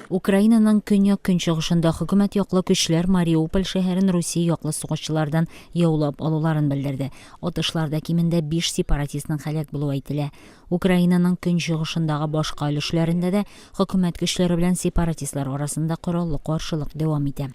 Украинаның көньяк-көнчыгышында хөкүмәт яклы көчләр Мариуполь шәһәрен Русия яклы сугышчылардан яулап алуларын белдерде. Атышларда кимендә биш сепаратистның һәлак булуы әйтелә. Украинаның көнчыгышындагы башка өлешләрендә дә хөкүмәт көчләре белән сепаратистлар арасында кораллы каршылык дәвам итә.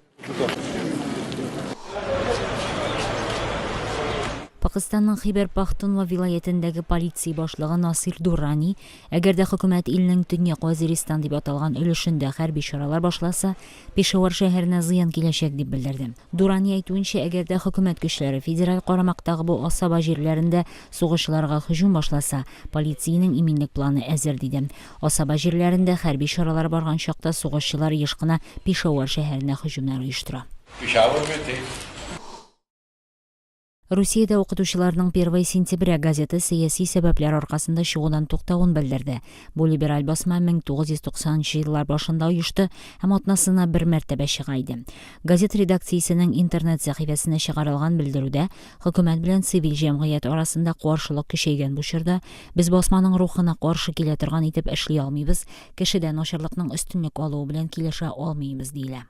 Пакыстанның Хибер-Пахтунва вилаятендәге полиция башлыгы Насир Дуррани, әгәр дә хөкүмәт илнең Төньяк Вазиристан дип аталган өлешендә хәрби чаралар башласа, Пешавар шәһәренә зыян киләчәк, дип белдерде. Дуррани әйтүенчә, әгәр дә хөкүмәт көчләре федераль карамактагы бу асаба җирләрендә сугышчыларга һөҗүм башласа, полициянең иминлек планы әзер, диде. Асаба җирләрендә хәрби чаралар барган чакта сугышчылар еш кына Пешавар шәһәренә һөҗүмнәр оештыра. Русиядә укытучыларның Первое сентября газеты сәяси сәбәпләр аркасында чыгудан туктавын белдерде. Бу либераль басма 1990 нчы еллар башында оешты һәм атнасына бер мәртәбә чыга иде. Газет редакциясенең интернет сәхифәсенә чыгарылган белдерүдә Хөкүмәт белән цивиль җәмгыять арасында каршылык көчәйгән бу чорда без басманың рухына каршы килә торган итеп эшли алмыйбыз, кешедә начарлыкның өстенлек алуы белән килешә алмыйбыз, диелә.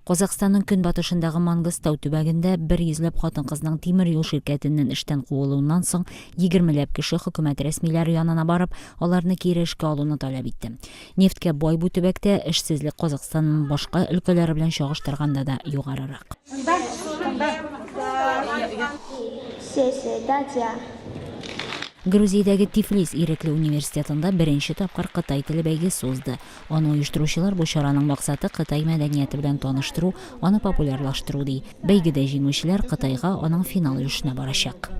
Казахстанның көнбатышындагы Мангыстау төбәгендә бер йөзләп хатын-кызның тимер юл ширкәтеннән эштән куылуыннан соң егермеләп кеше хөкүмәт рәсмиләре янына барып, аларны кире эшкә алуны таләп итте. Нефтькә бай бу төбәктә эшсезлек Казахстанның башка өлкәләре белән чагыштырганда да югарырак. Грузиядәге Тифлис ирекле университетында беренче тапкыр кытай теле бәйгесе узды. Аны оештыручылар бу чараның максаты кытай мәдәнияте белән таныштыру, аны популярлаштыру ди. Бәйгедә җиңүчеләр Кытайга аның финал өлешенә барачак.